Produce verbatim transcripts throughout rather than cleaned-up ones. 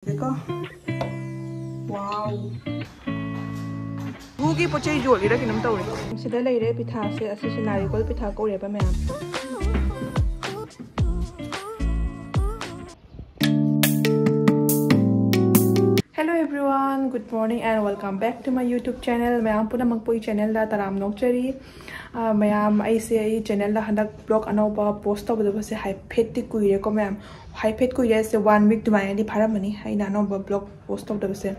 ꯀꯣ꯫ ꯋꯥꯎ꯫ ꯒꯨꯒꯤ ꯄꯣꯠ ꯆꯩ ꯌꯣꯜꯂꯤꯔ ꯀꯩꯅꯣꯝ ꯇꯧꯔꯦ꯫ ꯁꯤꯗ ꯂꯩꯔꯦ ꯄꯤꯊꯥꯁꯦ꯫ ꯑꯁꯤꯁꯦ ꯅꯥꯔꯤꯀꯣꯜ ꯄꯤꯊꯥ ꯀꯧꯔꯦꯕ ꯃꯌꯥꯝ꯫ Hello everyone, good morning and welcome back to my YouTube channel. ꯃꯌꯥꯝ ꯄꯨꯝꯅꯃꯛꯄꯨ ꯑꯩ ꯆꯦꯅꯦꯜꯗ ꯇꯔꯥꯝꯅ ꯑꯣꯛꯆꯔꯤ꯫ ꯑꯥ, ꯃꯌꯥꯝ, ꯑꯩꯁꯦ ꯑꯩ ꯆꯦꯅꯦꯜꯗ ꯍꯟꯗꯛ ꯕ꯭ꯂꯣꯒ ꯑꯅꯧꯕ ꯄꯣꯁ ꯇꯧꯒꯗꯕꯁꯦ ꯍꯥꯏꯐꯦꯠꯇꯤ ꯀꯨꯏꯔꯦꯀꯣ ꯃꯌꯥꯝ꯫ ꯍꯥꯏꯐꯦꯠ ꯀꯨꯏꯔꯦ ꯍꯥꯏꯁꯦ, ꯋꯥꯟ ꯋꯤꯛ ꯑꯗꯨꯃꯥꯏꯅꯗꯤ ꯐꯥꯔꯝꯃꯅꯤ ꯑꯩꯅ ꯑꯅꯧꯕ ꯕ꯭ꯂꯣꯒ ꯄꯣꯁ ꯇꯧꯗꯕꯁꯦ꯫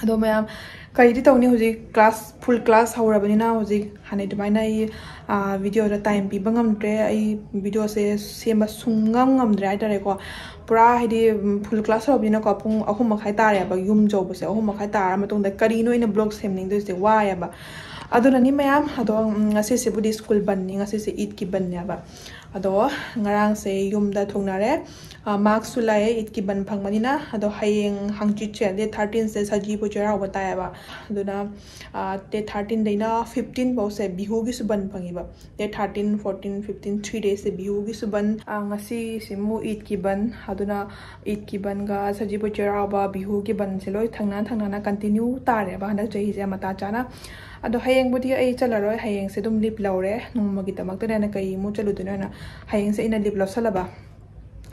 ꯑꯗꯣ ꯃꯌꯥꯝ, ꯀꯔꯤꯗꯤ ꯇꯧꯅꯤ, ꯍꯧꯖꯤꯛ ꯀ꯭ꯂꯥꯁ, ꯐꯨꯜ ꯀ꯭ꯂꯥꯁ ꯍꯧꯔꯕꯅꯤꯅ ꯍꯧꯖꯤꯛ ꯍꯥꯟꯅꯩ ꯑꯗꯨꯃꯥꯏꯅ ꯑꯩ, ꯑꯥ, ꯚꯤꯗꯤꯑꯣꯗ ꯇꯥꯏꯝ ꯄꯤꯕ ꯉꯝꯗ꯭ꯔꯦ꯫ ꯑꯩ ꯚꯤꯗꯤꯑꯣꯁꯦ ꯁꯦꯝꯕ ꯁꯨꯡꯉꯝ ꯉꯝꯗ꯭ꯔꯦ ꯍꯥꯏꯇꯥꯔꯦꯀꯣ꯫ ꯄꯨꯔꯥ ꯍꯥꯏꯗꯤ, ꯎꯝ, ꯐꯨꯜ ꯀ꯭ꯂꯥꯁ ꯍꯧꯔꯕꯅꯤꯅꯀꯣ, ꯄꯨꯡ ꯑꯍꯨꯝ ꯃꯈꯥꯏ ꯇꯥꯔꯦꯕ ꯌꯨꯝ ꯌꯧꯕꯁꯦ꯫ ꯑꯍꯨꯝ ꯃꯈꯥꯏ ꯇꯥꯔ ꯃꯇꯨꯡꯗ ꯀꯔꯤꯅꯣ ꯑꯩꯅ ꯕ꯭ꯂꯣꯒ ꯁꯦꯝꯅꯤꯡꯗꯣꯏꯁꯦ? ꯋꯥꯏꯌꯦꯕ꯫ ꯑꯗꯨꯅꯅꯤ ꯃꯌꯥꯝ꯫ ꯑꯗꯣ, ꯎꯝ, ꯉꯁꯤꯁꯤꯕꯨꯗꯤ ꯁ꯭ꯀꯨꯜ ꯕꯟꯅꯤ, ꯉꯁꯤꯁꯦ ꯏꯗꯀꯤ ꯕꯟꯅꯦꯕ꯫ ꯑꯗꯣ ꯉꯔꯥꯡꯁꯦ ꯌꯨꯝꯗ ꯊꯨꯡꯅꯔꯦ꯫ ꯑꯥ, ꯃꯥꯔꯛꯁꯨ ꯂꯥꯛꯑꯦ ꯏꯗꯀꯤ ꯕꯟ ꯐꯪꯕꯅꯤꯅ꯫ ꯑꯗꯣ ꯍꯌꯦꯡ ꯍꯪꯆꯤꯠꯁꯦ, ꯗꯦꯠ ꯊꯥꯔꯇꯤꯟꯁꯦ ꯁꯖꯤ ꯄꯣꯠꯆꯩ ꯆꯩꯔꯥꯎꯕ ꯇꯥꯏꯌꯦꯕ꯫ ꯑꯗꯨꯅ, ꯑꯥ, ꯗꯦꯠ ꯊꯥꯔꯇꯤꯟꯗꯩꯅ ꯐꯤꯐꯇꯤꯟ ꯐꯥꯎꯁꯦ ꯕꯤꯍꯨꯒꯤꯁꯨ ꯕꯟ ꯐꯪꯉꯤꯕ꯫ That thirteen, fourteen, fifteen, three ꯗꯦꯁꯁꯦ ꯕꯤꯍꯨꯒꯤꯁꯨ ꯕꯟ꯫ ꯑꯥ, ꯉꯁꯤꯁꯤꯃꯨꯛ ꯏꯗꯀꯤ ꯕꯟ, ꯑꯗꯨꯅ ꯏꯗꯀꯤ ꯕꯟꯒ ꯁꯖꯤ ꯄꯣꯠꯆꯩ ꯆꯩꯔꯥꯎꯕ, ꯕꯤꯍꯨꯒꯤ ꯕꯟꯁꯦ ꯂꯣꯏ ꯊꯪꯅ ꯊꯪꯅꯅ ꯀꯟꯇꯤꯅ꯭ꯌꯨ ꯇꯥꯔꯦꯕ ꯍꯟꯗꯛ ꯆꯍꯤꯁꯦ ꯃꯇꯥ ꯆꯥꯅ꯫ ꯑꯗꯣ ꯍꯌꯦꯡꯕꯨꯗꯤ ꯑꯩ ꯆꯠꯂꯔꯣꯏ, ꯍꯌꯦꯡꯁꯦ ꯑꯗꯨꯝ ꯂꯤꯞ ꯂꯧꯔꯦ꯫ ꯅꯣꯡꯃꯒꯤꯗꯃꯛꯇꯅꯦꯅ ꯀꯩꯃꯨꯛ ꯆꯠꯂꯨꯗꯣꯏꯅꯣꯅ ꯍꯌꯦꯡꯁꯦ ꯑꯩꯅ ꯂꯤꯞ ꯂꯧꯁꯜꯂꯕ꯫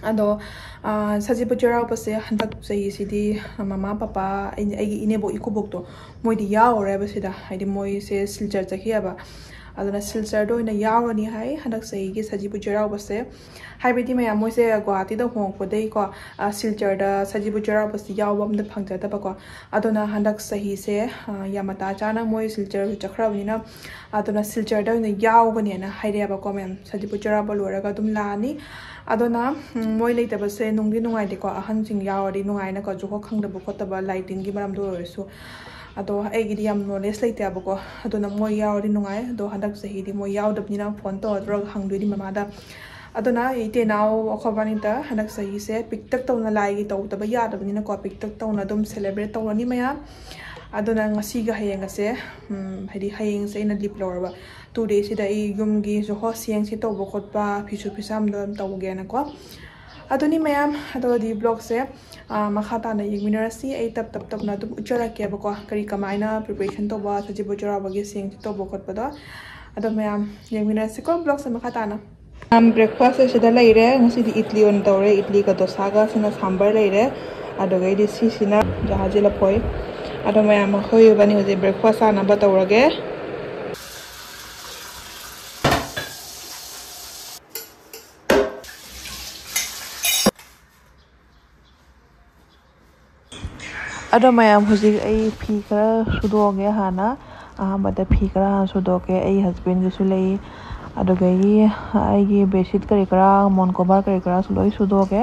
ꯑꯗꯣ, ꯑꯥ, ꯁꯖꯤ ꯄꯣꯠꯆꯩ ꯆꯩꯔꯥꯎꯕꯁꯦ ꯍꯟꯗꯛ ꯆꯍꯤꯁꯤꯗꯤ ꯃꯃꯥ ꯄꯄꯥ, ꯑꯩ-, ꯑꯩꯒꯤ ꯏꯅꯦꯕꯣꯛ ꯏꯀꯨꯕꯣꯛꯇꯣ, ꯃꯣꯏꯗꯤ ꯌꯥꯎꯔꯔꯣꯏꯕ ꯁꯤꯗ, ꯍꯥꯏꯗꯤ ꯃꯣꯏꯁꯦ ꯁꯤꯜꯆꯔ ꯆꯠꯈꯤꯑꯕ꯫ ꯑꯗꯨꯅ ꯁꯤꯜꯆꯔꯗ ꯑꯣꯏꯅ ꯌꯥꯎꯔꯅꯤ ꯍꯥꯏ ꯍꯟꯗꯛ ꯆꯍꯤꯒꯤ ꯁꯖꯤ ꯄꯣꯠꯆꯩ ꯆꯩꯔꯥꯎꯕꯁꯦ꯫ ꯍꯥꯏꯕꯗꯤ ꯃꯌꯥꯝ, ꯃꯣꯏꯁꯦ ꯒꯨꯋꯥꯍꯥꯇꯤꯗ ꯍꯣꯡꯉꯛꯄꯗꯩꯀꯣ, ꯑꯥ, ꯁꯤꯜꯆꯔꯗ ꯁꯖꯤ ꯄꯣꯠꯆꯩ ꯆꯩꯔꯥꯎꯕꯁꯤ ꯌꯥꯎꯕ ꯑꯝꯇ ꯐꯪꯖꯗꯕꯀꯣ꯫ ꯑꯗꯨꯅ ꯍꯟꯗꯛ ꯆꯍꯤꯁꯦ, ꯑꯥ, ꯌꯥꯝ ꯃꯇꯥ ꯆꯥꯅ ꯃꯣꯏ ꯁꯤꯜꯆꯔꯁꯨ ꯆꯠꯈ꯭ꯔꯕꯅꯤꯅ, ꯑꯗꯨꯅ ꯁꯤꯜꯆꯔꯗ ꯑꯣꯏꯅ ꯌꯥꯎꯒꯅꯦꯅ ꯍꯥꯏꯔꯛꯑꯦꯕꯀꯣ ꯃꯌꯥꯝ꯫ ꯁꯖꯤ ꯄꯣꯠꯆꯩ ꯆꯩꯔꯥꯎꯕ ꯂꯣꯏꯔꯒ ꯑꯗꯨꯝ ꯂꯥꯛꯑꯅꯤ꯫ ꯑꯗꯨꯅ, ꯎꯝ, ꯃꯣꯏ ꯂꯩꯇꯕꯁꯦ ꯅꯨꯡꯗꯤ ꯅꯨꯡꯉꯥꯏꯇꯦꯀꯣ꯫ ꯑꯍꯟꯁꯤꯡ ꯌꯥꯎꯔꯗꯤ ꯅꯨꯡꯉꯥꯏꯅꯀꯣ, ꯖꯨꯍꯣ ꯈꯪꯗꯕ ꯈꯣꯠꯇꯕ, ꯂꯥꯏ ꯇꯤꯟꯒꯤ ꯃꯔꯝꯗ ꯑꯣꯏꯔꯁꯨ꯫ ꯑꯗꯣ ꯑꯩꯒꯤꯗꯤ ꯌꯥꯝ ꯅꯣꯂꯦꯖ ꯂꯩꯇꯦꯕꯀꯣ꯫ ꯑꯗꯨꯅ ꯃꯣꯏ ꯌꯥꯎꯔꯗꯤ ꯅꯨꯡꯉꯥꯏ꯫ ꯑꯗꯣ ꯍꯟꯗꯛ ꯆꯍꯤꯗꯤ ꯃꯣꯏ ꯌꯥꯎꯗꯕꯅꯤꯅ ꯐꯣꯟ ꯇꯧꯔ ꯇꯧꯔꯒ ꯍꯪꯗꯣꯏꯅꯤ ꯃꯃꯥꯗ꯫ ꯑꯗꯨꯅ ꯏꯇꯩ ꯏꯅꯥꯎ ꯑꯩꯈꯣꯏꯕꯥꯅꯤꯗ ꯍꯟꯗꯛ ꯆꯍꯤꯁꯦ ꯄꯤꯛꯇꯛ ꯇꯧꯅ, ꯂꯥꯏꯒꯤ ꯇꯧꯗꯕ ꯌꯥꯗꯕꯅꯤꯅꯀꯣ, ꯄꯤꯛꯇꯛ ꯇꯧꯅ ꯑꯗꯨꯝ ꯁꯦꯂꯦꯕ꯭ꯔꯦꯠ ꯇꯧꯔꯅꯤ ꯃꯌꯥꯝ꯫ ꯑꯗꯨꯅ ꯉꯁꯤꯒ ꯍꯌꯦꯡꯒꯁꯦ, ꯎꯝ, ꯍꯥꯏꯗꯤ ꯍꯌꯦꯡꯁꯦ ꯑꯩꯅ ꯂꯤꯞ ꯂꯧꯔꯕ꯫ ꯇꯨ ꯗꯦꯁꯤꯗ ꯑꯩ ꯌꯨꯝꯒꯤ ꯖꯨꯍꯣ ꯁꯦꯡꯁꯤ ꯇꯧꯕ ꯈꯣꯠꯄ, ꯐꯤꯁꯨ ꯐꯤꯁꯥꯝꯗꯣ ꯑꯗꯨꯝ ꯇꯧꯒꯦꯅꯀꯣ꯫ ꯑꯗꯨꯅꯤ ꯃꯌꯥꯝ, ꯑꯗꯨꯒꯗꯤ vlogꯁꯦ, ꯑꯥ, ꯃꯈꯥ ꯇꯥꯅ ꯌꯦꯡꯃꯤꯟꯅꯔꯁꯤ꯫ ꯑꯩ ꯇꯞ ꯇꯞ ꯇꯞꯅ ꯑꯗꯨꯝ ꯎꯠꯆꯔꯛꯀꯦꯕꯀꯣ, ꯀꯔꯤ ꯀꯃꯥꯏꯅ preparation ꯇꯧꯕ, ꯁꯖꯤꯕꯨ ꯆꯩꯔꯥꯎꯕꯒꯤ ꯁꯦꯡꯁꯤ ꯇꯧꯕ ꯈꯣꯠꯄꯗꯣ꯫ ꯑꯗꯣ ꯃꯌꯥꯝ ꯌꯦꯡꯃꯤꯟꯅꯔꯁꯤꯀꯣ vlogꯁꯦ ꯃꯈꯥ ꯇꯥꯅ꯫ ꯃꯌꯥꯝ, breakfastꯁꯦ ꯁꯤꯗ ꯂꯩꯔꯦ꯫ ꯉꯁꯤꯗꯤ ꯏꯗꯂꯤ ꯑꯣꯏꯅ ꯇꯧꯔꯦ, ꯏꯗꯂꯤꯒ ꯗꯣꯁꯥꯒ꯫ ꯁꯤꯅ ꯁꯥꯝꯕꯔ ꯂꯩꯔꯦ꯫ ꯑꯗꯨꯒꯩꯗꯤ ꯁꯤꯁꯤꯅ ꯖꯍꯥꯖꯤ ꯂꯐꯣꯏ꯫ ꯑꯗꯣ ꯃꯌꯥꯝ, ꯑꯩꯈꯣꯏ ꯏꯕꯥꯅꯤ ꯍꯧꯖꯤꯛ breakfast ꯆꯥꯅꯕ ꯇꯧꯔꯒꯦ꯫ ꯑꯗꯣ ꯃꯌꯥꯝ, ꯍꯧꯖꯤꯛ ꯑꯩ ꯐꯤ ꯈꯔ ꯁꯨꯗꯣꯛꯑꯒꯦ꯫ ꯍꯥꯟꯅ ꯑꯍꯥꯟꯕꯗ ꯐꯤ ꯈꯔ ꯍꯥꯟꯅ ꯁꯨꯗꯣꯛꯀꯦ꯫ ꯑꯩ husbandꯒꯤꯁꯨ ꯂꯩ, ꯑꯗꯨꯗꯒꯤ ꯑꯩꯒꯤ bedsheet ꯀꯔꯤ ꯀꯔꯥ, ꯃꯣꯟ cover ꯀꯔꯤ ꯀꯔꯥꯁꯨ ꯂꯣꯏ ꯁꯨꯗꯣꯛꯑꯒꯦ꯫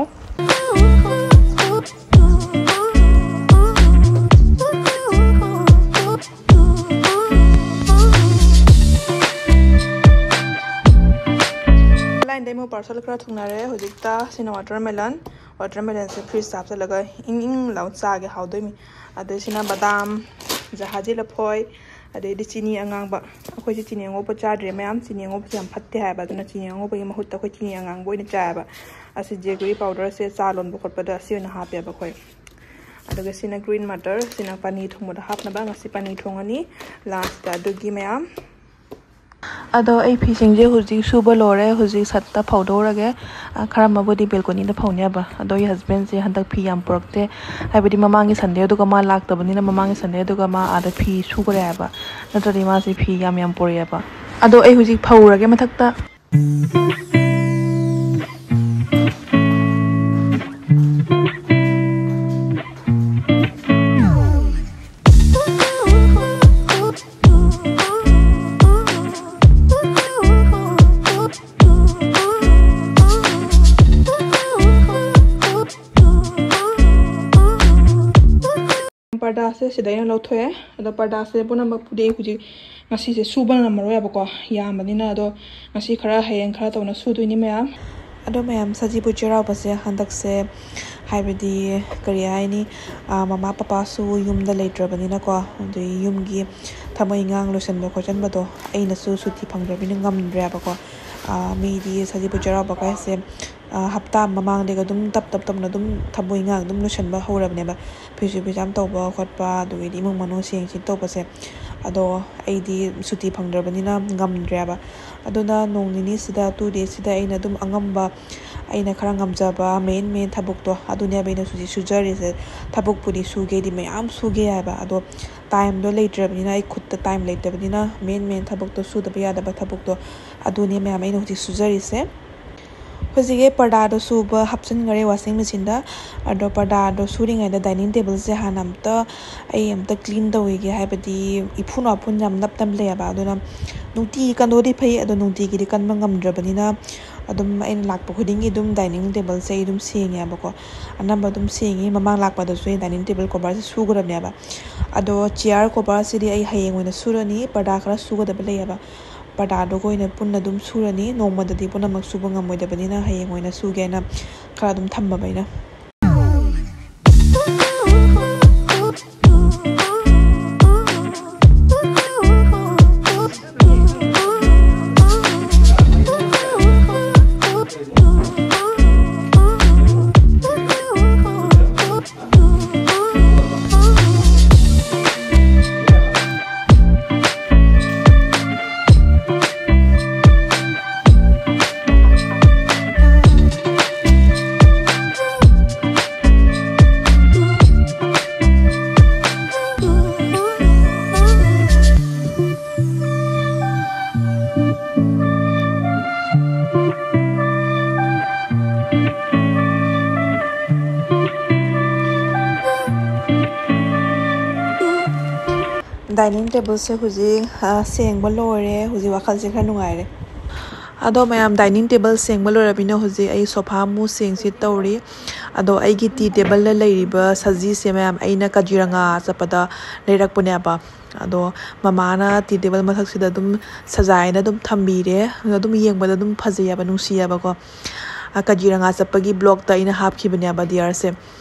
Lineꯗꯩ ꯑꯃꯨꯛ parcel ꯈꯔ ꯊꯨꯡꯅꯔꯦ꯫ ꯍꯧꯖꯤꯛꯇ ꯁꯤꯅ watermelon꯫ Watermelonꯁꯦ fridgeꯇ ꯍꯥꯞꯆꯤꯜꯂꯒ ꯏꯪ ꯏꯪ ꯂꯥꯎ ꯆꯥꯒꯦ, ꯍꯥꯎꯗꯣꯏꯅꯤ꯫ ꯑꯗꯩ ꯁꯤꯅ ꯕꯗꯥꯝ, ꯖꯍꯥꯖꯤ ꯂꯐꯣꯏ, ꯑꯗꯩꯗꯤ ꯆꯤꯅꯤ ꯑꯉꯥꯡꯕ꯫ ꯑꯩꯈꯣꯏꯁꯦ ꯆꯤꯅꯤ ꯑꯉꯧꯕ ꯆꯥꯗ꯭ꯔꯦ ꯃꯌꯥꯝ, ꯆꯤꯅꯤ ꯑꯉꯧꯕꯁꯦ ꯌꯥꯝ ꯐꯠꯇꯦ ꯍꯥꯏꯕ, ꯑꯗꯨꯅ ꯆꯤꯅꯤ ꯑꯉꯧꯕꯒꯤ ꯃꯍꯨꯠꯇ ꯑꯩꯈꯣꯏ ꯆꯤꯅꯤ ꯑꯉꯥꯡꯕ ꯑꯣꯏꯅ ꯆꯥꯏꯌꯦꯕ꯫ ꯑꯁꯤ jaggery powderꯁꯦ ꯆꯥ ꯂꯣꯟꯕ ꯈꯣꯠꯄꯗ ꯑꯁꯤ ꯑꯣꯏꯅ ꯍꯥꯞꯄꯦꯕ ꯑꯩꯈꯣꯏ꯫ ꯑꯗꯨꯒ ꯁꯤꯅ green mustard, ꯁꯤꯅ ꯄꯥꯅꯤ ꯊꯣꯡꯕꯗ ꯍꯥꯞꯅꯕ꯫ ꯉꯁꯤ ꯄꯥꯅꯤ ꯊꯣꯡꯉꯅꯤ lastꯇ꯫ ꯑꯗꯨꯒꯤ ꯃꯌꯥꯝ, ꯑꯗꯣ ꯑꯩ ꯐꯤꯁꯤꯡꯁꯦ ꯍꯧꯖꯤꯛ ꯁꯨꯕ ꯂꯣꯏꯔꯦ꯫ ꯍꯧꯖꯤꯛ ꯁꯠꯇ ꯐꯧꯗꯣꯛꯎꯔꯒꯦ꯫ ꯑ, ꯈꯔ ꯑꯃꯕꯨꯗꯤ balconyꯗ ꯐꯧꯅꯦꯕ꯫ ꯑꯗꯣ ꯑꯩ husbandꯁꯦ ꯍꯟꯗꯛ ꯐꯤ ꯌꯥꯝ ꯄꯨꯔꯛꯇꯦ꯫ ꯍꯥꯏꯕꯗꯤ ꯃꯃꯥꯡꯒꯤ Sunday ꯑꯗꯨꯒ ꯃꯥ ꯂꯥꯛꯇꯕꯅꯤꯅ, ꯃꯃꯥꯡꯒꯤ Sunday ꯑꯗꯨꯒ ꯃꯥ ꯑꯥꯗ ꯐꯤ ꯁꯨꯈ꯭ꯔꯦ ꯍꯥꯏꯕ꯫ ꯅꯠꯇ꯭ꯔꯗꯤ ꯃꯥꯁꯦ ꯐꯤ ꯌꯥꯝ ꯌꯥꯝ ꯄꯨꯔꯛꯑꯦꯕ꯫ ꯑꯗꯣ ꯑꯩ ꯍꯧꯖꯤꯛ ꯐꯧꯔꯒꯦ ꯃꯊꯛꯇ꯫ ꯄꯔꯗꯥꯁꯦ ꯁꯤꯗ ꯑꯩꯅ ꯂꯧꯊꯣꯛꯑꯦ꯫ ꯑꯗꯣ ꯄꯔꯗꯥꯁꯦ ꯄꯨꯝꯅꯃꯛꯄꯨꯗꯤ ꯑꯩ ꯍꯧꯖꯤꯛ ꯉꯁꯤꯁꯦ ꯁꯨꯕ ꯉꯝꯃꯔꯣꯏꯕꯀꯣ, ꯌꯥꯝꯕꯅꯤꯅ꯫ ꯑꯗꯣ ꯉꯁꯤ ꯈꯔ, ꯍꯌꯦꯡ ꯈꯔ ꯇꯧꯅ ꯁꯨꯗꯣꯏꯅꯤ ꯃꯌꯥꯝ꯫ ꯑꯗꯣ ꯃꯌꯥꯝ, ꯁꯖꯤꯕꯨ ꯆꯩꯔꯥꯎꯕꯁꯦ ꯍꯟꯗꯛꯁꯦ, ꯍꯥꯏꯕꯗꯤ ꯀꯔꯤ ꯍꯥꯏꯅꯤ, ꯑ, ꯃꯃꯥ ꯄꯄꯥꯁꯨ ꯌꯨꯝꯗ ꯂꯩꯇ꯭ꯔꯕꯅꯤꯅꯀꯣ, ꯑꯗꯩ ꯌꯨꯝꯒꯤ ꯊꯕꯛ ꯏꯪꯈꯥꯡ ꯂꯣꯏꯁꯤꯟꯕ ꯈꯣꯠꯆꯟꯕꯗꯣ ꯑꯩꯅꯁꯨ ꯁꯨꯇꯤ ꯐꯪꯗ꯭ꯔꯕꯅꯤꯅ ꯉꯝꯗ꯭ꯔꯦꯕꯀꯣ꯫ ꯑ, ꯃꯤꯗꯤ ꯁꯖꯤꯕꯨ ꯆꯩꯔꯥꯎꯕ ꯀꯥꯏꯁꯦ ꯍꯞꯇꯥ ꯃꯃꯥꯡꯗꯒꯤ ꯑꯗꯨꯝ ꯇꯞ ꯇꯞ ꯇꯞꯅ ꯑꯗꯨꯝ ꯊꯕꯛ ꯏꯪꯈꯥꯡ ꯑꯗꯨꯝ ꯂꯣꯏꯁꯤꯟꯕ ꯍꯧꯔꯕꯅꯦꯕ꯫ ꯐꯤꯁꯨ ꯐꯤꯖꯥꯝ ꯇꯧꯕ ꯈꯣꯠꯄ, ꯑꯗꯨꯒꯤꯗꯤ ꯏꯃꯨꯡ ꯃꯅꯨꯡ ꯁꯦꯡ ꯁꯤ ꯇꯧꯕꯁꯦ꯫ ꯑꯗꯣ ꯑꯩꯗꯤ ꯁꯨꯇꯤ ꯐꯪꯗ꯭ꯔꯕꯅꯤꯅ ꯉꯝꯗ꯭ꯔꯦꯕ꯫ ꯑꯗꯨꯅ ꯅꯣꯡ ꯅꯤꯅꯤꯁꯤꯗ, two daysꯁꯤꯗ ꯑꯩꯅ ꯑꯗꯨꯝ ꯑꯉꯝꯕ, ꯑꯩꯅ ꯈꯔ ꯉꯝꯖꯕ main main ꯊꯕꯛꯇꯣ ꯑꯗꯨꯅꯦꯕ ꯑꯩꯅ ꯍꯧꯖꯤꯛ ꯁꯨꯖꯔꯤꯁꯦ꯫ ꯊꯕꯛꯄꯨꯗꯤ ꯁꯨꯒꯦꯗꯤ ꯃꯌꯥꯝ ꯁꯨꯒꯦ ꯍꯥꯏꯕ, ꯑꯗꯣ timeꯗꯣ ꯂꯩꯇ꯭ꯔꯕꯅꯤꯅ, ꯑꯩ ꯈꯨꯠꯇ time ꯂꯩꯇꯕꯅꯤꯅ, main main ꯊꯕꯛꯇꯣ ꯁꯨꯗꯕ ꯌꯥꯗꯕ ꯊꯕꯛꯇꯣ ꯑꯗꯨꯅꯦ ꯃꯌꯥꯝ ꯑꯩꯅ ꯍꯧꯖꯤꯛ ꯁꯨꯖꯔꯤꯁꯦ꯫ ꯍꯧꯖꯤꯛꯀꯤ ꯄꯔꯗꯥꯗꯣ ꯁꯨꯕ ꯍꯥꯞꯆꯤꯟꯈꯔꯦ washing machineꯗ꯫ ꯑꯗꯣ ꯄꯔꯗꯥꯗꯣ ꯁꯨꯔꯤꯉꯩꯗ dining tableꯁꯦ ꯍꯥꯟꯅ ꯑꯝꯇ, ꯑꯩ ꯑꯝꯇ clean ꯇꯧꯈꯤꯒꯦ, ꯍꯥꯏꯕꯗꯤ ꯏꯐꯨꯟ ꯋꯥꯐꯨꯟ ꯌꯥꯝ ꯅꯞ ꯅꯞ ꯂꯩꯌꯦꯕ꯫ ꯑꯗꯨꯅ ꯅꯨꯡꯇꯤꯒꯤ ꯀꯟꯗꯣꯛꯑꯗꯤ ꯐꯩ, ꯑꯗꯣ ꯅꯨꯡꯇꯤꯒꯤꯗꯤ ꯀꯟꯕ ꯉꯝꯗ꯭ꯔꯕꯅꯤꯅ ꯑꯗꯨꯝ ꯑꯩꯅ ꯂꯥꯛꯄ ꯈꯨꯗꯤꯡꯒꯤ ꯑꯗꯨꯝ dining tableꯁꯦ ꯑꯩ ꯑꯗꯨꯝ ꯁꯦꯡꯉꯦꯕꯀꯣ꯫ ꯑꯅꯝꯕ ꯑꯗꯨꯝ ꯁꯦꯡꯉꯤ꯫ ꯃꯃꯥꯡ ꯂꯥꯛꯄꯗꯁꯨ ꯑꯩ dining table coverꯁꯦ ꯁꯨꯈ꯭ꯔꯕꯅꯦꯕ꯫ ꯑꯗꯣ chair coverꯁꯤꯗꯤ ꯑꯩ ꯍꯌꯦꯡ ꯑꯣꯏꯅ ꯁꯨꯔꯅꯤ, ꯄꯔꯗꯥ ꯈꯔ ꯁꯨꯒꯗꯕ ꯂꯩꯌꯦꯕ꯫ ꯄꯔꯗꯥꯗꯨꯒ ꯑꯣꯏꯅ ꯄꯨꯟꯅ ꯑꯗꯨꯝ ꯁꯨꯔꯅꯤ꯫ ꯅꯣꯡꯃꯗꯗꯤ ꯄꯨꯝꯅꯃꯛ ꯁꯨꯕ ꯉꯝꯃꯣꯏꯗꯕꯅꯤꯅ ꯍꯌꯦꯡ ꯑꯣꯏꯅ ꯁꯨꯒꯦꯅ ꯈꯔ ꯑꯗꯨꯝ ꯊꯝꯃꯕ ꯑꯩꯅ꯫ Dining tableꯁꯦ ꯍꯧꯖꯤꯛ, ꯑ, ꯁꯦꯡꯕ ꯂꯣꯏꯔꯦ꯫ ꯍꯧꯖꯤꯛ ꯋꯥꯈꯜꯁꯦ ꯈꯔ ꯅꯨꯡꯉꯥꯏꯔꯦ꯫ ꯑꯗꯣ ꯃꯌꯥꯝ, dining table ꯁꯦꯡꯕ ꯂꯣꯏꯔꯕꯅꯤꯅ ꯍꯧꯖꯤꯛ ꯑꯩ sofa ꯑꯃꯨꯛ ꯁꯦꯡꯁꯤ ꯇꯧꯔꯤ꯫ ꯑꯗꯣ ꯑꯩꯒꯤ tea tableꯗ ꯂꯩꯔꯤꯕ ꯁꯖꯤꯁꯦ ꯃꯌꯥꯝ ꯑꯩꯅ ꯀꯖꯤꯔꯪꯒꯥ ꯆꯠꯄꯗ ꯂꯩꯔꯛꯄꯅꯦꯕ꯫ ꯑꯗꯣ ꯃꯃꯥꯅ tea table ꯃꯊꯛꯁꯤꯗ ꯑꯗꯨꯝ ꯁꯖꯥꯏꯅ ꯑꯗꯨꯝ ꯊꯝꯕꯤꯔꯦ꯫ ꯑꯗꯨꯝ ꯌꯦꯡꯕꯗ ꯑꯗꯨꯝ ꯐꯖꯩꯌꯦꯕ, ꯅꯨꯡꯁꯤꯌꯦꯕꯀꯣ꯫ ꯑ, ꯀꯖꯤꯔꯪꯒꯥ ꯆꯠꯄꯒꯤ vlogꯇ ꯑꯩꯅ ꯍꯥꯞꯈꯤꯕꯅꯦꯕ dearꯁꯦ꯫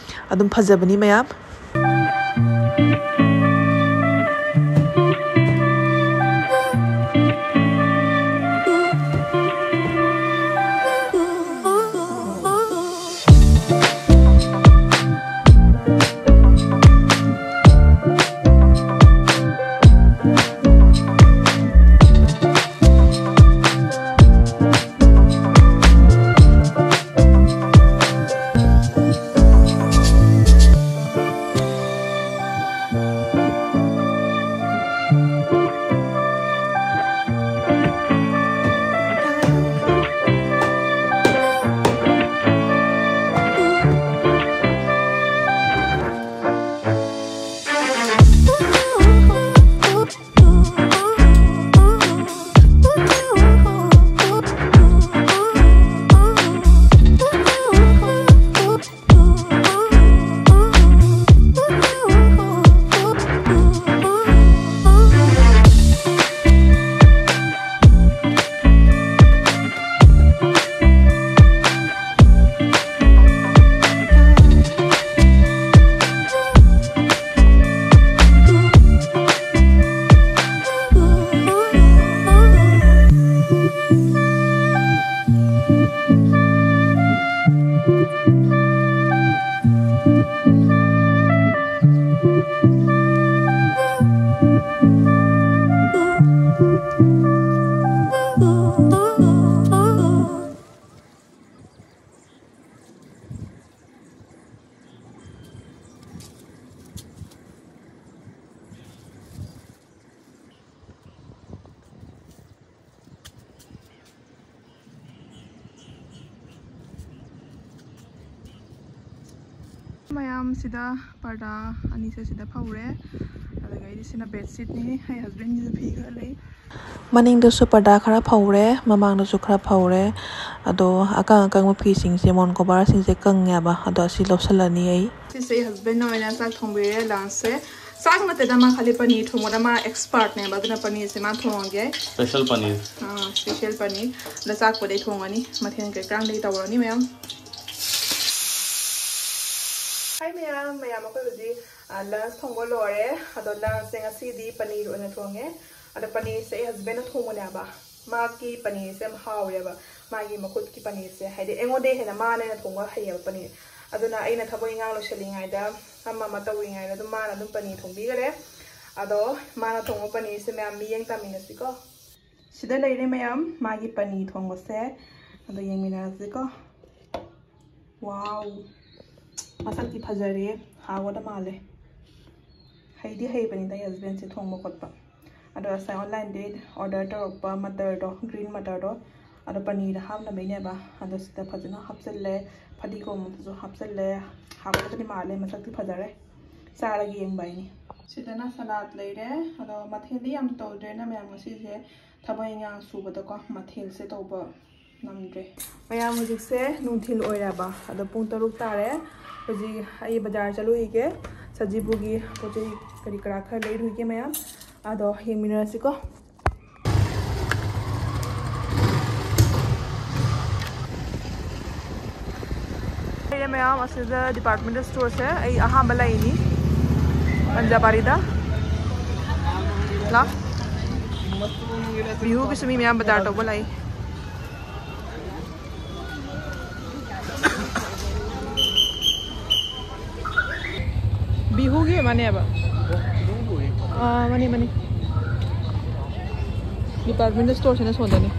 ꯑꯗꯨꯝ ꯐꯖꯕꯅꯤ ꯃꯌꯥꯝ꯫ ꯃꯌꯥꯝꯁꯤꯗ ꯄꯔꯗꯥ ꯑꯅꯤꯁꯦ ꯁꯤꯗ ꯐꯧꯔꯦ꯫ ꯑꯗꯨꯒ ꯑꯩꯗꯤ ꯁꯤꯅ ꯕꯦꯗꯁꯤꯠꯅꯤ, ꯑꯩ ꯍꯁꯕꯦꯟꯒꯤꯁꯨ ꯐꯤ ꯈꯔ ꯂꯩ꯫ ꯃꯅꯤꯡꯗꯁꯨ ꯄꯔꯗꯥ ꯈꯔ ꯐꯧꯔꯦ, ꯃꯃꯥꯡꯗꯁꯨ ꯈꯔ ꯐꯧꯔꯦ꯫ ꯑꯗꯣ ꯑꯀꯪ ꯑꯀꯪꯕ ꯐꯤꯁꯤꯡꯁꯦ, ꯃꯣꯟ ꯀꯣꯕꯥꯔꯁꯤꯡꯁꯦ ꯀꯪꯉꯦꯕ꯫ ꯑꯗꯣ ꯑꯁꯤ ꯂꯧꯁꯜꯂꯅꯤ ꯑꯩ꯫ ꯁꯤꯁꯦ ꯑꯩ ꯍꯁꯕꯦꯟꯅ ꯑꯣꯏꯅ ꯆꯥꯛ ꯊꯣꯡꯕꯤꯔꯦ, ꯂꯟꯁꯁꯦ꯫ ꯆꯥꯛ ꯅꯠꯇꯦꯗ, ꯃꯥ ꯈꯜꯂꯤ ꯄꯅꯤꯔ ꯊꯣꯡꯕꯗ ꯃꯥ ꯑꯦꯛꯁꯄꯥꯔꯠꯅꯦꯕ, ꯑꯗꯨꯅ ꯄꯅꯤꯔꯁꯦ ꯃꯥ ꯊꯣꯡꯉꯒꯦ꯫ ꯁ꯭ꯄꯦꯁꯦꯜ ꯄꯅꯤꯔ꯫ ꯑꯥ, ꯁ꯭ꯄꯦꯁꯦꯜ ꯄꯅꯤꯔ꯫ ꯑꯗ ꯆꯥꯛꯄꯨꯗꯤ ꯑꯩ ꯊꯣꯡꯉꯅꯤ, ꯃꯊꯦꯜ ꯀꯩꯀꯥꯡꯗꯤ ꯇꯧꯔꯅꯤ ꯃꯌꯥꯝ꯫ ꯍꯥꯏ ꯃꯌꯥꯝ, ꯃꯌꯥꯝ ꯑꯩꯈꯣꯏ ꯍꯧꯖꯤꯛ, ꯑ, ꯂꯟꯁ ꯊꯣꯡꯕ ꯂꯣꯏꯔꯦ꯫ ꯑꯗꯣ ꯂꯟꯁꯁꯦ ꯉꯁꯤꯗꯤ ꯄꯅꯤꯔ ꯑꯣꯏꯅ ꯊꯣꯡꯉꯦ꯫ ꯑꯗꯣ ꯄꯅꯤꯔꯁꯦ ꯑꯩ ꯍꯁꯕꯦꯟꯅ ꯊꯣꯡꯕꯅꯦꯕ꯫ ꯃꯥꯒꯤ ꯄꯅꯤꯔꯁꯦ ꯌꯥꯝ ꯍꯥꯎꯔꯦꯕ꯫ ꯃꯥꯒꯤ ꯃꯈꯨꯠꯀꯤ ꯄꯅꯤꯔꯁꯦ, ꯍꯥꯏꯗꯤ ꯑꯩꯉꯣꯟꯗꯩ ꯍꯦꯟꯅ ꯃꯥꯅ ꯍꯦꯟꯅ ꯊꯣꯡꯕ ꯍꯩꯌꯦꯕ ꯄꯅꯤꯔ꯫ ꯑꯗꯨꯅ ꯑꯩꯅ ꯊꯕꯛ ꯏꯪꯈꯥꯡ ꯂꯣꯏꯁꯤꯜꯂꯤꯉꯩꯗ, ꯑꯃ ꯑꯃ ꯇꯧꯔꯤꯉꯩꯗ ꯑꯗꯨꯝ ꯃꯥꯅ ꯑꯗꯨꯝ ꯄꯅꯤꯔ ꯊꯣꯡꯕꯤꯈꯔꯦ꯫ ꯑꯗꯣ ꯃꯥꯅ ꯊꯣꯡꯕ ꯄꯅꯤꯔꯁꯦ ꯃꯌꯥꯝ ꯃꯤꯠꯌꯦꯡ ꯇꯥꯃꯤꯟꯅꯁꯤꯀꯣ꯫ ꯁꯤꯗ ꯂꯩꯔꯦ ꯃꯌꯥꯝ, ꯃꯥꯒꯤ ꯄꯅꯤꯔ ꯊꯣꯡꯕꯁꯦ꯫ ꯑꯗꯣ ꯌꯦꯡꯃꯤꯟꯅꯔꯁꯤꯀꯣ꯫ ꯋꯥꯎ! ꯃꯁꯛꯇꯤ ꯐꯖꯔꯦ, ꯍꯥꯎꯒꯗ ꯃꯥꯜꯂꯦ꯫ ꯍꯩꯗꯤ ꯍꯩꯕꯅꯤꯗ ꯑꯩ ꯍꯁꯕꯦꯟꯁꯦ ꯊꯣꯡꯕ ꯈꯣꯠꯄ꯫ ꯑꯗꯣ ꯉꯁꯥꯏ ꯑꯣꯟꯂꯥꯏꯟꯗꯩ ꯑꯣꯔꯗꯔ ꯇꯧꯔꯛꯄ ꯃꯇꯔꯗꯣ, ꯒ꯭ꯔꯤꯟ ꯃꯇꯔꯗꯣ, ꯑꯗꯣ ꯄꯅꯤꯔꯗ ꯍꯥꯞꯅꯕꯩꯅꯦꯕ꯫ ꯑꯗꯣ ꯁꯤꯗ ꯐꯖꯅ ꯍꯥꯞꯆꯜꯂꯦ, ꯐꯗꯤꯒꯣꯝꯗꯨꯁꯨ ꯍꯥꯞꯆꯜꯂꯦ꯫ ꯍꯥꯎꯒꯗꯕꯗꯤ ꯃꯥꯜꯂꯦ, ꯃꯁꯛꯇꯤ ꯐꯖꯔꯦ꯫ ꯆꯥꯔꯒ ꯌꯦꯡꯕ ꯍꯥꯏꯅꯤ꯫ ꯁꯤꯗꯅ ꯁꯂꯥꯗ ꯂꯩꯔꯦ꯫ ꯑꯗꯣ ꯃꯊꯦꯜꯗꯤ ꯌꯥꯝ ꯇꯧꯗ꯭ꯔꯦꯅ ꯃꯌꯥꯝ, ꯉꯁꯤꯁꯦ ꯊꯕꯛ ꯏꯟꯈꯥꯡ ꯁꯨꯕꯗꯀꯣ ꯃꯊꯦꯜꯁꯦ ꯇꯧꯕ ꯅꯪꯗ꯭ꯔꯦ꯫ ꯃꯌꯥꯝ, ꯍꯧꯖꯤꯛꯁꯦ ꯅꯨꯡꯊꯤꯜ ꯑꯣꯏꯔꯕ, ꯑꯗꯣ ꯄꯨꯡ ꯇꯔꯨꯛ ꯇꯥꯔꯦ꯫ ꯍꯧꯖꯤꯛ ꯑꯩ ꯕꯖꯥꯔ ꯆꯠꯂꯨꯈꯤꯒꯦ, ꯁꯖꯤꯕꯨꯒꯤ ꯄꯣꯠ ꯆꯩ ꯀꯔꯤ ꯀꯔꯥ ꯈꯔ ꯂꯩꯔꯨꯒꯦ ꯃꯌꯥꯝ, ꯑꯗꯣ ꯌꯦꯡꯃꯤꯟꯅꯔꯁꯤꯀꯣ꯫ ꯂꯩꯔꯦ ꯃꯌꯥꯝ, ꯑꯁꯤꯗ ꯗꯤꯄꯥꯔꯠꯃꯦꯟꯇꯦꯜ ꯁ꯭ꯇꯣꯔꯁꯦ ꯑꯩ ꯑꯍꯥꯟꯕ ꯂꯩꯅꯤ ꯄꯟꯖꯥꯕꯥꯔꯤꯗ꯫ ꯂꯥ, ꯕꯤꯍꯨꯒꯤꯁꯨ ꯃꯤ ꯃꯌꯥꯝ ꯕꯖꯥꯔ ꯇꯧꯕ ꯂꯥꯛꯏ꯫ ꯕꯤꯍꯨꯒꯤ ꯃꯥꯅꯦꯕ꯫ ꯑꯥ, ꯃꯥꯅꯤ, ꯃꯥꯅꯤ꯫ ꯗꯤꯄꯥꯔꯠꯃꯦꯟꯇꯦꯜ ꯁ꯭ꯇꯣꯔꯁꯤꯅ ꯁꯣꯝꯗꯅꯤ꯫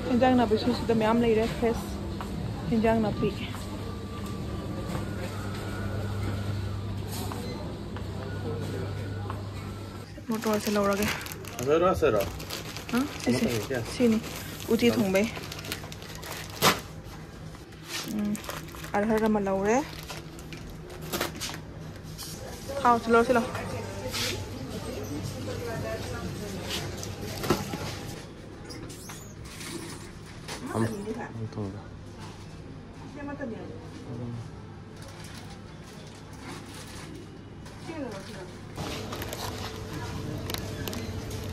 ꯍꯦꯟꯖꯥꯡ ꯅꯥꯄꯤꯁꯨ ꯁꯤꯗ ꯃꯌꯥꯝ ꯂꯩꯔꯦ, ꯐ꯭ꯔꯦꯁ ꯍꯦꯟꯖꯥꯡ ꯅꯥꯄꯤ꯫ ꯃꯣꯇꯣꯔꯁꯦ ꯂꯧꯔꯒꯦ꯫ ꯑꯁꯤꯔꯣ, ꯑꯁꯤꯔꯣ? ꯍꯥ? ꯁꯤꯁꯦ꯫ ꯑꯃꯇꯪ ꯍꯦꯛꯀꯦ꯫ ꯁꯤꯅꯤ꯫ ꯎꯇꯤ ꯊꯣꯡꯕꯩ꯫ ꯎꯝ, ꯑꯔꯍꯔ ꯑꯃ ꯂꯧꯔꯦ꯫ ꯊꯥꯎ ꯁꯤꯜꯂꯣ, ꯁꯤꯜꯂꯣ꯫ ꯑꯝ, ꯑꯝ ꯊꯣꯡꯗ꯫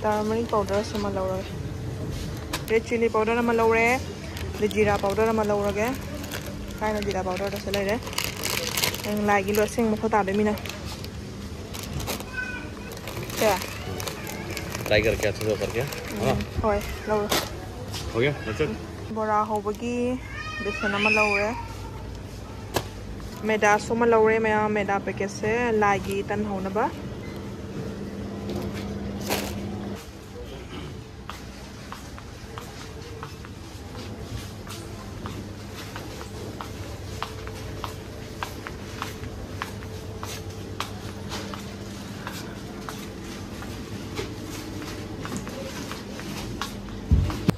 Turmeric powder ꯁꯤꯃ ꯂꯧꯔꯒꯦ꯫ Red chilli powder ꯑꯃ ꯂꯧꯔꯦ꯫ ꯑꯗꯩ ꯖꯤꯔꯥ powder ꯑꯃ ꯂꯧꯔꯒꯦ꯫ ꯀꯥꯏꯅ ꯖꯤꯔꯥ powder ꯗꯁꯨ ꯂꯩꯔꯦ꯫ ꯅꯪ ꯂꯥꯏꯒꯤ ꯂꯣꯏ ꯑꯁꯦꯡꯕ ꯃꯊꯧ ꯇꯥꯗꯣꯏ ꯃꯤꯅ꯫ ꯁꯦ꯫ Try करके अच्छे से करके, है ना? ꯎꯝ, ꯍꯣꯏ, ꯂꯧꯔꯣ꯫ हो गया? That's it? ꯕꯣꯔꯥ ꯍꯧꯕꯒꯤ ꯕꯦꯁꯟ ꯑꯃ ꯂꯧꯔꯦ꯫ ꯃꯦꯗꯥꯁꯨ ꯑꯃ ꯂꯧꯔꯦ ꯃꯌꯥꯝ, ꯃꯦꯗꯥ packet ꯁꯦ ꯂꯥꯏꯒꯤ ꯇꯟ ꯍꯧꯅꯕ꯫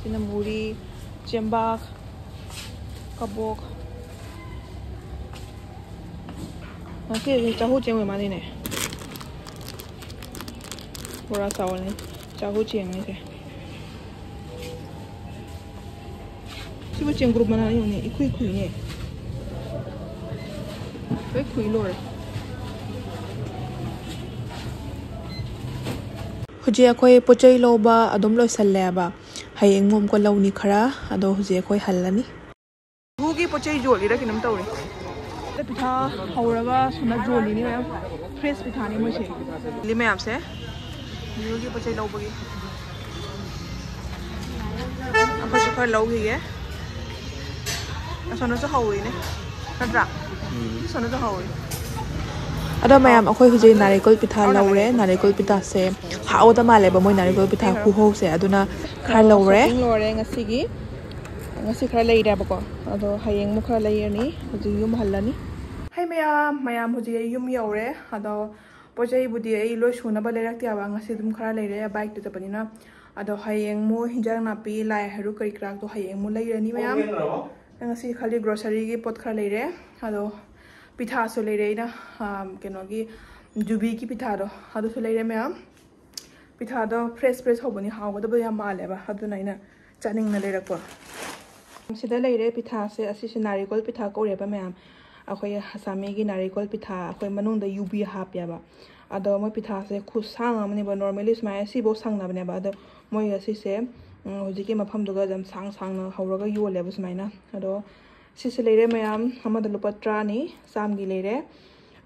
ꯁꯤꯅ ꯃꯨꯔꯤ, ꯆꯦꯡꯕꯥꯛ, ꯀꯕꯣꯛ꯫ ꯉꯁꯤꯗꯤ ꯆꯍꯨ ꯆꯦꯡ ꯑꯣꯏ ꯃꯥꯜꯂꯤꯅꯦ꯫ ꯕꯣꯔꯥ ꯆꯥꯎꯕꯅꯤ, ꯆꯍꯨ ꯆꯦꯡꯅꯤꯁꯦ꯫ ꯁꯤꯕꯨ ꯆꯦꯡꯒ꯭ꯔꯨꯞ ꯃꯅꯥꯅꯤ ꯌꯦꯡꯉꯨꯅꯦ, ꯏꯈꯨꯏ ꯈꯨꯏꯅꯦ꯫ ꯂꯣꯏ ꯈꯨꯏ ꯂꯣꯏꯔꯦ꯫ ꯍꯧꯖꯤꯛ ꯑꯩꯈꯣꯏ ꯄꯣꯠ ꯆꯩ ꯂꯧꯕ ꯑꯗꯨꯝ ꯂꯣꯏꯁꯜꯂꯦꯕ꯫ ꯍꯌꯦꯡ ꯑꯃꯨꯛꯀ ꯂꯧꯅꯤ ꯈꯔ, ꯑꯗꯣ ꯍꯧꯖꯤꯛ ꯑꯩꯈꯣꯏ ꯍꯜꯂꯅꯤ꯫ ꯏꯒꯨꯒꯤ ꯄꯣꯠ ꯆꯩ ꯌꯣꯜꯂꯤꯔ ꯀꯩꯅꯣꯝ ꯇꯧꯔꯤ꯫ ꯄꯤꯊꯥ ꯍꯧꯔꯒ ꯁꯨꯅ ꯌꯣꯜꯂꯤꯅꯤ ꯃꯌꯥꯝ꯫ Fresh ꯄꯤꯊꯥꯅꯤ ꯃꯣꯏꯁꯦ꯫ ꯂꯤ ꯃꯌꯥꯝꯁꯦ ꯏꯒꯨꯒꯤ ꯄꯣꯠ ꯆꯩ ꯂꯧꯕꯒꯤ꯫ ꯑꯩꯈꯣꯏꯁꯨ ꯈꯔ ꯂꯧꯈꯤꯒꯦ꯫ ꯑꯁꯣꯝꯗꯁꯨ ꯍꯧꯔꯤꯅꯦ, ꯅꯠꯇ꯭ꯔꯥ? ꯎꯝ꯫ ꯑꯁꯣꯝꯗꯁꯨ ꯍꯧꯔꯤ꯫ ꯑꯗꯣ ꯃꯌꯥꯝ, ꯑꯩꯈꯣꯏ ꯍꯧꯖꯤꯛ ꯅꯥꯔꯦꯀꯣꯜ ꯄꯤꯊꯥ ꯂꯧꯔꯦ꯫ ꯅꯥꯔꯦꯀꯣꯜ ꯄꯤꯊꯥꯁꯦ ꯍꯥꯎꯗ ꯃꯥꯜꯂꯦꯕ, ꯃꯣꯏ ꯅꯥꯔꯦꯀꯣꯜ ꯄꯤꯊꯥ ꯈꯨꯍꯧꯁꯦ꯫ ꯑꯗꯨꯅ ꯈꯔ ꯂꯧꯔꯦ꯫ Shopping ꯂꯣꯏꯔꯦ ꯉꯁꯤꯒꯤ꯫ ꯉꯁꯤ ꯈꯔ ꯂꯩꯔꯦꯕꯀꯣ, ꯑꯗꯣ ꯍꯌꯦꯡ ꯑꯃꯨꯛ ꯈꯔ ꯂꯩꯔꯅꯤ꯫ ꯍꯧꯖꯤꯛ ꯌꯨꯝ ꯍꯜꯂꯅꯤ꯫ ꯍꯥꯏ ꯃꯌꯥꯝ, ꯃꯌꯥꯝ ꯍꯧꯖꯤꯛ ꯑꯩ ꯌꯨꯝ ꯌꯧꯔꯦ꯫ ꯑꯗꯣ ꯄꯣꯠ ꯆꯩꯕꯨꯗꯤ ꯑꯩ ꯂꯣꯏ ꯁꯨꯅꯕ ꯂꯩꯔꯛꯇꯦꯕ, ꯉꯁꯤ ꯑꯗꯨꯝ ꯈꯔ ꯂꯩꯔꯦ bike ꯇ ꯆꯠꯄꯅꯤꯅ꯫ ꯑꯗꯣ ꯍꯌꯦꯡ ꯑꯃꯨꯛ ꯍꯤꯟꯖꯥꯡ ꯅꯥꯄꯤ, ꯂꯥꯏ ꯍꯩꯔꯨꯛ ꯀꯔꯤ ꯀꯔꯥꯗꯣ ꯍꯌꯦꯡ ꯑꯃꯨꯛ ꯂꯩꯔꯅꯤ ꯃꯌꯥꯝ꯫ ꯉꯁꯤ ꯈꯜꯂꯤ ꯒ꯭ꯔꯣꯁꯔꯤꯒꯤ ꯄꯣꯠ ꯈꯔ ꯂꯩꯔꯦ꯫ ꯑꯗꯣ ꯄꯤꯊꯥꯁꯨ ꯂꯩꯔꯦ ꯑꯩꯅ, ꯑꯥ, ꯀꯩꯅꯣꯒꯤ ꯖꯨꯕꯤꯒꯤ ꯄꯤꯊꯥꯗꯣ ꯑꯗꯨꯁꯨ ꯂꯩꯔꯦ ꯃꯌꯥꯝ꯫ ꯄꯤꯊꯥꯗꯣ ꯐ꯭ꯔꯦꯁ ꯐ꯭ꯔꯦꯁ ꯍꯧꯕꯅꯤ, ꯍꯥꯎꯒꯗꯕ ꯌꯥꯝ ꯃꯥꯜꯂꯦꯕ, ꯑꯗꯨꯅ ꯑꯩꯅ ꯆꯥꯅꯤꯡꯅ ꯂꯩꯔꯛꯄ꯫ ꯁꯤꯗ ꯂꯩꯔꯦ ꯄꯤꯊꯥꯁꯦ꯫ ꯑꯁꯤꯁꯦ ꯅꯥꯔꯤꯀꯣꯜ ꯄꯤꯊꯥ ꯀꯧꯔꯦꯕ ꯃꯌꯥꯝ꯫ ꯑꯩꯈꯣꯏ ꯑꯁꯥꯃꯤꯒꯤ ꯅꯥꯔꯤꯀꯣꯜ ꯄꯤꯊꯥ, ꯑꯩꯈꯣꯏ ꯃꯅꯨꯡꯗ ꯌꯨꯕꯤ ꯍꯥꯞꯄꯦꯕ꯫ ꯑꯗꯣ ꯃꯣꯏ ꯄꯤꯊꯥꯁꯦ ꯈꯨꯁꯥꯡ ꯑꯃꯅꯦꯕ꯫ Normally ꯁꯨꯃꯥꯏꯅ ꯁꯤꯐꯧ ꯁꯪꯅꯕꯅꯦꯕ꯫ ꯑꯗꯣ ꯃꯣꯏ ꯑꯁꯤꯁꯦ, ꯎꯝ, ꯍꯧꯖꯤꯛꯀꯤ ꯃꯐꯝꯗꯨꯒ ꯌꯥꯝ ꯁꯥꯡ ꯁꯥꯡꯅ ꯍꯧꯔꯒ ꯌꯣꯜꯂꯦꯕ ꯁꯨꯃꯥꯏꯅ꯫ ꯑꯗꯣ ꯁꯤꯁꯦ ꯂꯩꯔꯦ ꯃꯌꯥꯝ, ꯑꯃꯗ ꯂꯨꯄꯥ ꯇꯔꯥꯅꯤ, ꯆꯥꯝꯒꯤ ꯂꯩꯔꯦ꯫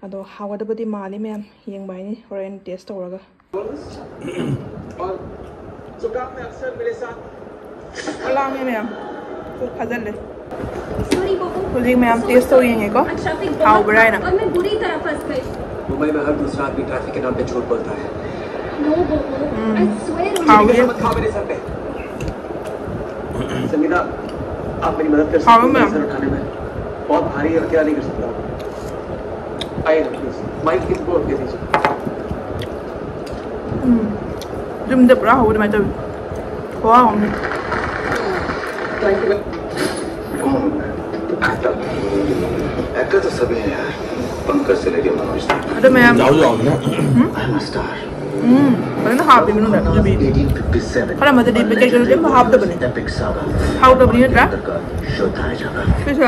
ꯑꯗꯣ ꯍꯥꯎꯒꯗꯕꯗꯤ ꯃꯥꯜꯂꯤ ꯃꯌꯥꯝ, ꯌꯦꯡꯕ ꯍꯥꯏꯅꯤ ꯍꯣꯔꯦꯟ ꯇꯦꯁ ꯇꯧꯔꯒ꯫ और जुकाम में अक्सर मेरे साथ ꯂꯥꯡꯉꯦ ꯃꯌꯥꯝ꯫ ꯄꯨꯛ ꯐꯥꯖꯤꯜꯂꯦ꯫ ꯍꯧꯖꯤꯛ ꯃꯌꯥꯝ ꯇꯦꯁ ꯇꯧ ꯌꯦꯡꯉꯦꯀꯣ, ꯍꯥꯎꯕ꯭ꯔꯥ ꯍꯥꯏꯅ꯫ मुंबई में हर दूसरा आदमी ट्रैफिक के नाम पे झूठ बोलता है। ꯎꯝ, ꯍꯥꯎꯋꯦ꯫ संगीता, आप मेरी मदद कर सकते हो मेरा सर उठाने में? बहुत भारी है, अकेला नहीं कर सकता। आइए ना प्लीज, माइक किसको दे दीजिए। ꯎꯝ, ꯌꯨꯝꯗ ꯄꯨꯔꯥ ꯍꯧꯕ ꯑꯗꯨꯃꯥꯏꯅ ꯇꯧꯋꯤ꯫ ꯈꯨꯍꯥꯎ ꯑꯃꯅꯤ꯫ Actor तो सभी हैं यार, पंकज से लेके मनोज तक। ꯑꯗꯣ ꯃꯌꯥꯝ, ꯌꯥꯎꯁꯨ ꯌꯥꯎꯗꯅ꯫ ꯎꯝ, ꯐꯖꯅ ꯍꯥꯞꯄꯤ ꯃꯅꯨꯡꯗ ꯌꯨꯕꯤ꯫ ꯈꯔ ꯑꯃꯗꯗꯤ ꯄꯦꯀꯦꯠꯇꯁꯨ ꯀꯩꯝꯇ ꯍꯥꯞꯇꯕꯅꯤ꯫ ꯍꯥꯎꯇꯕꯅꯤ ꯅꯠꯇ꯭ꯔꯥ? ꯁꯤꯁꯨ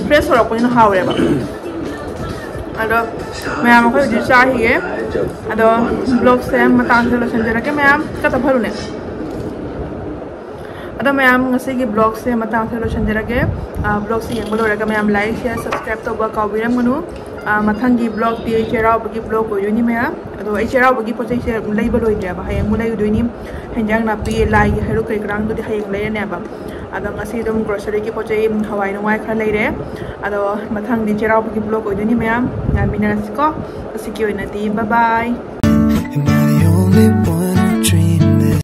ꯐ꯭ꯔꯦꯁ ꯑꯣꯏꯔꯛꯄꯅꯤꯅ ꯍꯥꯎꯔꯦꯕ꯫ ꯑꯗꯣ ꯃꯌꯥꯝ ꯑꯩꯈꯣꯏ ꯍꯧꯖꯤꯛ ꯆꯥꯈꯤꯒꯦ꯫ ꯑꯗꯣ ꯕ꯭ꯂꯣꯒꯁꯦ ꯃꯇꯥꯡꯁꯤꯗ ꯂꯣꯏꯁꯤꯟꯖꯔꯒꯦ ꯃꯌꯥꯝ꯫ ꯀꯠꯇ ꯐꯔꯨꯅꯦ꯫ ꯑꯗꯣ ꯃꯌꯥꯝ ꯉꯁꯤꯒꯤ ꯕ꯭ꯂꯣꯒꯁꯦ ꯃꯇꯥꯡꯁꯤꯗ ꯂꯣꯏꯁꯤꯟꯖꯔꯒꯦ꯫ ꯕ꯭ꯂꯣꯒꯁꯦ ꯌꯦꯡꯕ ꯂꯣꯏꯔꯒ ꯃꯌꯥꯝ ꯂꯥꯏꯛ, ꯁꯤꯌꯔ, ꯁꯕꯁꯀ꯭ꯔꯥꯏꯕ ꯇꯧꯕ ꯀꯥꯎꯕꯤꯔꯝꯒꯅꯨ꯫ ꯃꯊꯪꯒꯤ ꯕ꯭ꯂꯣꯒꯇꯤ ꯆꯩꯔꯥꯎꯕꯒꯤ ꯕ꯭ꯂꯣꯒ ꯑꯣꯏꯗꯣꯏꯅꯤ ꯃꯌꯥꯝ꯫ ꯑꯗꯣ ꯑꯩ ꯆꯩꯔꯥꯎꯕꯒꯤ ꯄꯣꯠ ꯆꯩꯁꯦ ꯂꯩꯕ ꯂꯣꯏꯗ꯭ꯔꯦꯕ, ꯍꯌꯦꯡ ꯑꯃꯨꯛ ꯂꯩꯔꯨꯗꯣꯏꯅꯤ꯫ ꯍꯦꯟꯖꯥꯡ ꯅꯥꯄꯤ, ꯂꯥꯏꯒꯤ ꯍꯩꯔꯨꯛ ꯀꯩ ꯀꯔꯥꯡꯗꯨꯗꯤ ꯍꯌꯦꯡ ꯂꯩꯔꯅꯦꯕ꯫ ꯑꯗꯣ ꯉꯁꯤ ꯑꯗꯨꯝ ꯒ꯭ꯔꯣꯁꯔꯤꯒꯤ ꯄꯣꯠ ꯆꯩ, ꯍꯋꯥꯏ ꯅꯨꯡꯋꯥꯏ ꯈꯔ ꯂꯩꯔꯦ꯫ ꯑꯗꯣ ꯃꯊꯪꯗꯤ ꯆꯩꯔꯥꯎꯕꯒꯤ ꯕ꯭ꯂꯣꯒ ꯑꯣꯏꯗꯣꯏꯅꯤ ꯃꯌꯥꯝ, ꯉꯥꯏꯃꯤꯟꯅꯔꯁꯤꯀꯣ꯫ ꯉꯁꯤꯒꯤ ꯑꯣꯏꯅꯗꯤ bye bye꯫ And now the only